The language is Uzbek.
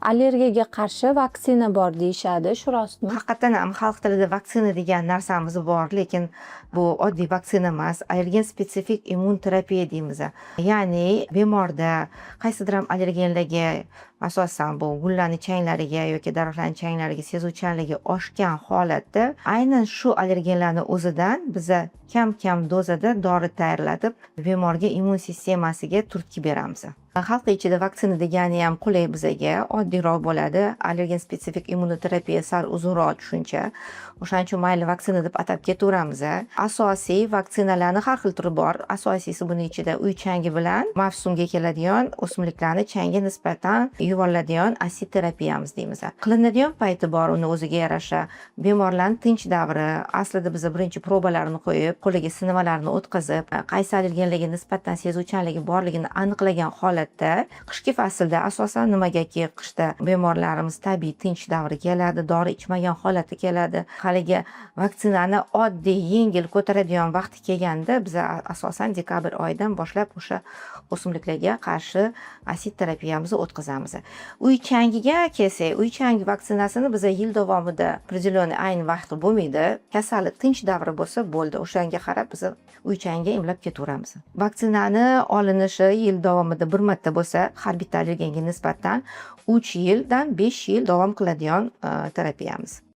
Allergiyaga qarshi vaksina bor deyishadi, shu rostmi? Haqiqatdan ham xalq tilida vaksina degan narsamiz bor, lekin bu oddiy vaksina emas, allergen spetsifik immunoterapiya deymiz. Ya'ni bemorda qaysidir ham allergenlarga, asosan bu gullarni changlariga yoki daraxtlarni changlariga sezuvchanligi oshgan holatda, aynan shu allergenlarni o'zidan biza kam-kam dozada dori tayyorlatib, bemorga immun sistemasiga turtki beramiz. Xalq ichida vaksina degani ham qulay bizaga, oddiyroq bo'ladi. Allergen spetsifik immunoterapiya sal uzunroq tushuncha. O'shaning uchun mayli, vaksina deb atab ketaveramiz. Asosiy vaksinalarni har xil turi bor. Asosiysi buni ichida uy changi bilan mavsumga keladigan o'simliklarni changi nisbatan yuvoriladigan asid terapiyamiz deymiz. Qilinadigan payti bor uni o'ziga yarasha. Bemorlarni tinch davri, aslida biz birinchi probalarni qo'yib, qo'liga sinamalarni o'tkazib, qaysi allergenlarga nisbatan sezuvchanligi borligini aniqlagan holatda, qishki faslda asosan, nimagaki qishda bemorlarimiz tabiiy tinch davri keladi, dori ichmagan holati keladi. Haligi vaksinani oddiy yengil ko'taradigan vaqti kelganda, biza asosan dekabr oyidan boshlab o'sha o'simliklarga qarshi asid terapiyamizni o'tkazamiz. Uy changiga kelsak, uy changi vaksinasini biza yil davomida, определенный ayni vaqti bo'lmaydi. Kasali tinch davri bo'lsa bo'ldi, o'shanga qarab biza uy changiga emlab ketaveramiz. Vaksinani olinishi yil davomida bir marta bo'lsa, har bitta allergenga nisbatan 3 yildan 5 yil davom qiladigan terapiyamiz.